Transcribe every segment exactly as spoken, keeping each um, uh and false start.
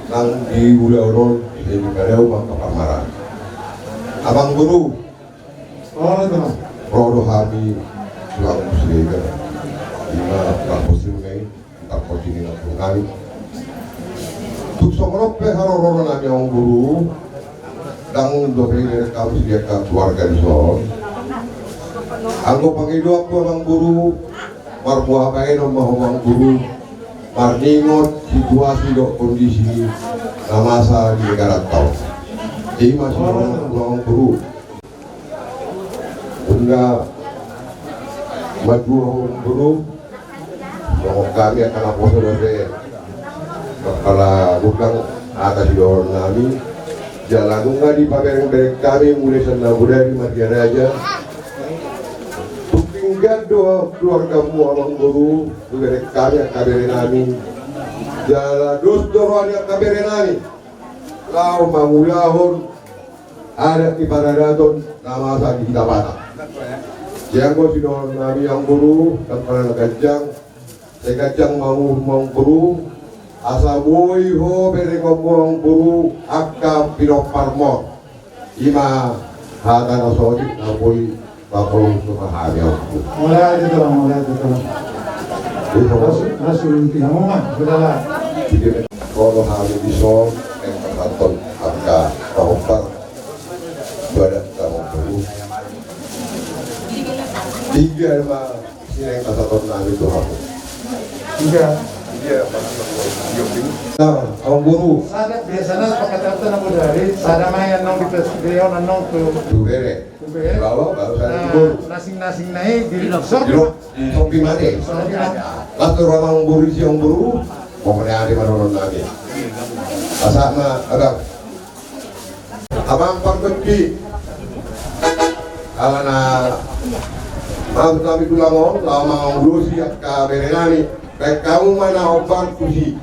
Nang di ulaon on, jadi pada uang keparmaran. Amang Guru, ro do hami tulang Siregar. Ima bang posting nai, bang posting nai. Tung songon on pe haroroan nami Amang Guru, ndang dope dibereng hamu sian keluarga dison. Anggo pangidoanku Amang Guru, marmuabaenon ma ho Amang Guru, marningot situasi dohot kondisi na masa di negara on. Ima sian Amang Guru. Nunga matua ho Amang Guru, songon hami angka naposo dope, kepala gondang, atas sidohonon nami. Jala nunga dipabereng-bereng hami mulai sian na bodari marga raja. Tung pinggan do keluargamu Amang Guru, dibereng hami angka bere nami. Jala dos do roha ni angka bere nami laho mangulahon adat ni paradaton na masa di hita Batak. Sian on sidohonon nami Amang Guru, ndang pola na ganjang, sai ganjang ma umur Amang Guru, asa boi ho berengonmu Amang Guru angka pinomparmu. Ima hata na sotik na boi papaulus tu hami Amang Guru. Mulai itu, mulai itu. Ro do hami dison, naeng pasahathon angka pahombar. Badan Amang Guru. Tinggal ma sian pasahaton nami tu hamu. Tinggal. Tinggal ma. Nah, Amang Guru. Sada biasana pasahaton na bodari, sada ma i annon di pes-, di on annon tu. Tu bere. Tu bere. Baru, baru sada tu bere. Nasing-nasing nai di lok. Di lok, di lok di mate. Las do roha Amang Guru, sian Amang Guru. Pokokna ate manonon nami. Asa ma, abang. Amang pargonsi. Alana maksud nami tulang on, laho mangurusi angka bere nami. Baen hamu ma na hombar tusi.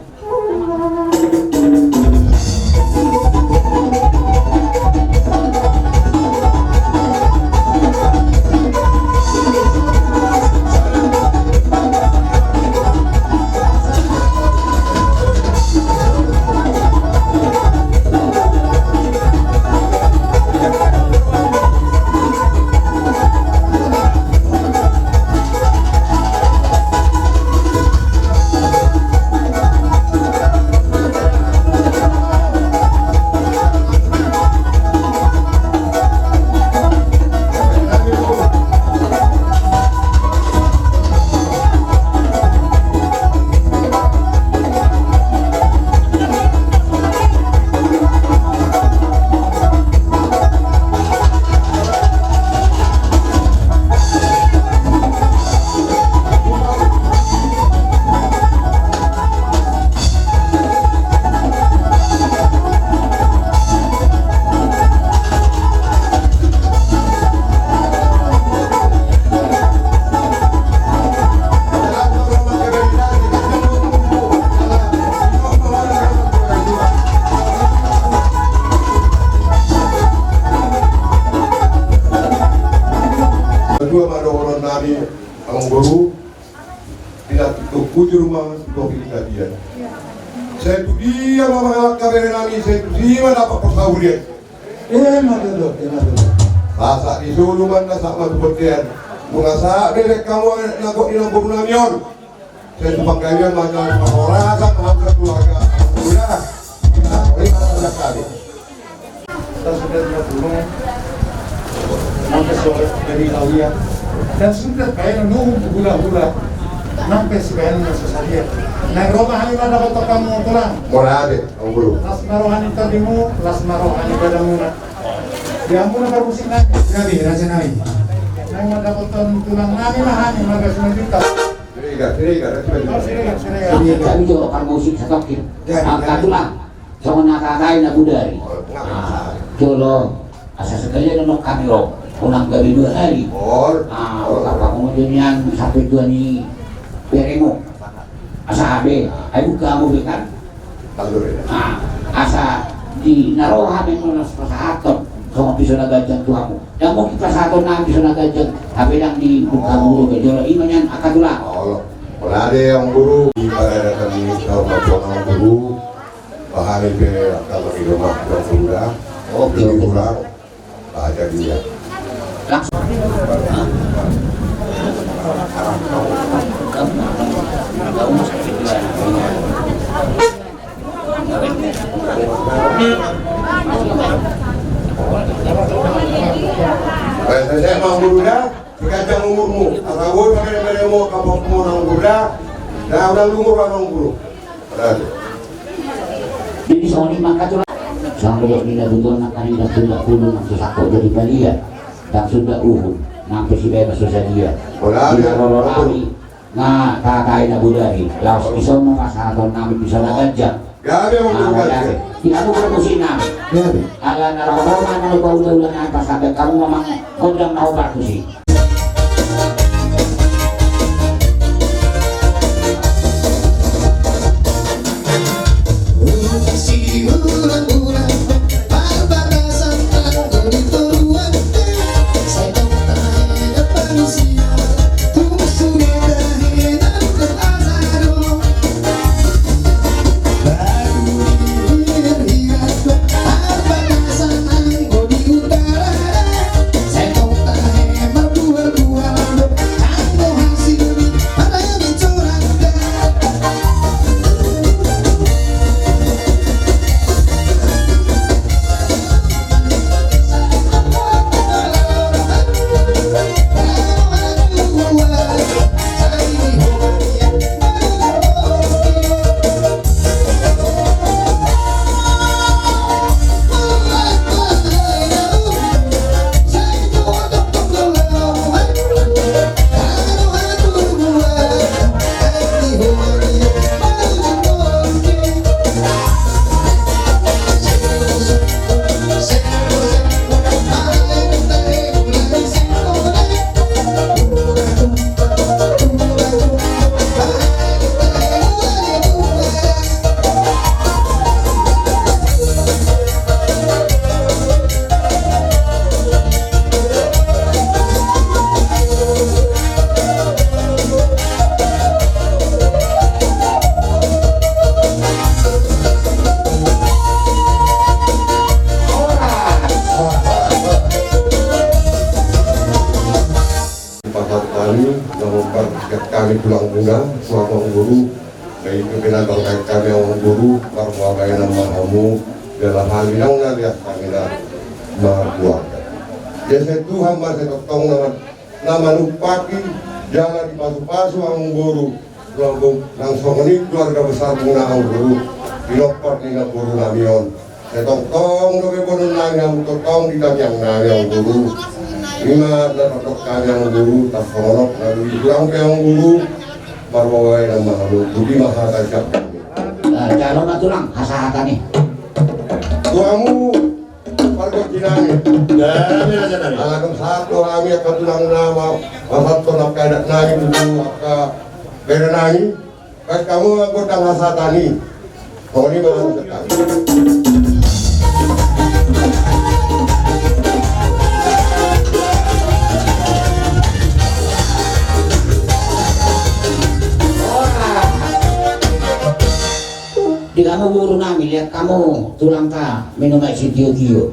Dua ma dohonon nami, Amang Guru. Pinantik do hujur ma tu topi ni tapian. Sai tu dia ma mangalangka bere nami, sai tu dia ma dapot parsaulian. Ima tutu, ima tutu. Sahat di solu ma na sahat ma tu bontean. Nunga sahat be baen hamu anak ni boru nami on. Sai tu panggabean ma na parhorasan ma hamu keluarga. Udah. Kita boleh makan kami. Ndang sude na tulung, nang pe so jadi laulia. Ndang sude baenon nuhum tu hulahula, nang pe sibaenon na so sadia. Naeng ro ma hami mandapothon hamu tulang. Mauliate, Amang Guru. Las ma roha ni tondimu, las ma roha ni badamuna. Di hamuna parmusik nai. Jadi, raja nai. Naeng mandapothon tulang nami ma hami, marga Simanjuntak. Siregar, Siregar, Siregar. Oh, Siregar, Siregar. Jadi, kami jolo parmusik satongkin. Jadi, angka jadi. Tulang. Songon na tahatai na bodari. Jolo, asa sekalian annon hami ro, unang gabe dua hari. Olo, parpangujungan sampe tua ni beremu. Asa habe, ai buka hamu be kan. Asa di na ro hami mangalangka pasahaton, songon piso na ganjang tu hamu. Ndang mungkin pasahaton nami piso na ganjang, hape ndang dibuka hamu dope jolo, ima nian angka tulang. Olo, mauliate Amang Guru, di paradaton ni saur matua Amang Guru. Pahali pe angka mangido ma, Tulang Muda. Oke, oke. Tulang. Baca dia. Langsung. Baik, saya mau dulu dah. Diganjang umurmu, asa boi pamerememu angka pahompu, Amang Guru da. Ndang, ndang lungun, Amang Guru. Jadi songon i ma angka tulang. Songon i ma angka tulang, nang pe sundut ulu, nang pe sundut uhum, nang pe sibebas so sadia. Di haroro nami, na tatai na bodari, laos dison ma pasahaton nami tu sala ganjang. Gabe, Amang Guru, gabe. Di hamu parmusik nami. Gabe. Ala na ro ma na paula-ula nami pasambat, hamu ma mangondang na ho parmusik. Pasahat hami na hombar hami Tulang Muda, tu Amang Guru, na i pe na bangkai hami Amang Guru, marmuabaenan ma hamu, jala hami nang na liat hami na markeluarga. Ia sai Tuhan ma sai tongtong na, na manumpahi, jala dipasu-pasu Amang Guru, Tulang Muda, nang songon i keluarga besar muna Amang Guru, pinompar ni namboru nami on. Sai tongtong dope boanonnami hamu, tongtong di tangiangnami Amang Guru. I ma na tongtong hami Amang Guru, tarsongon on na di hurang pe Amang Guru, marmuabaenan ma hamu, boti ma hata siap hami. Eh, jalo ma Tulang hasahatan i. Tu hamu pargonsi nami. Ala dung sahat do hami angka tulang na ma-, pasahathon angka adat nami tu angka bere nami. Baen hamu ma gondang hasahatan i. Songon i ma hamu sekarang. Di hamu boru nami, liat hamu tulangta minum aek sitio-tio.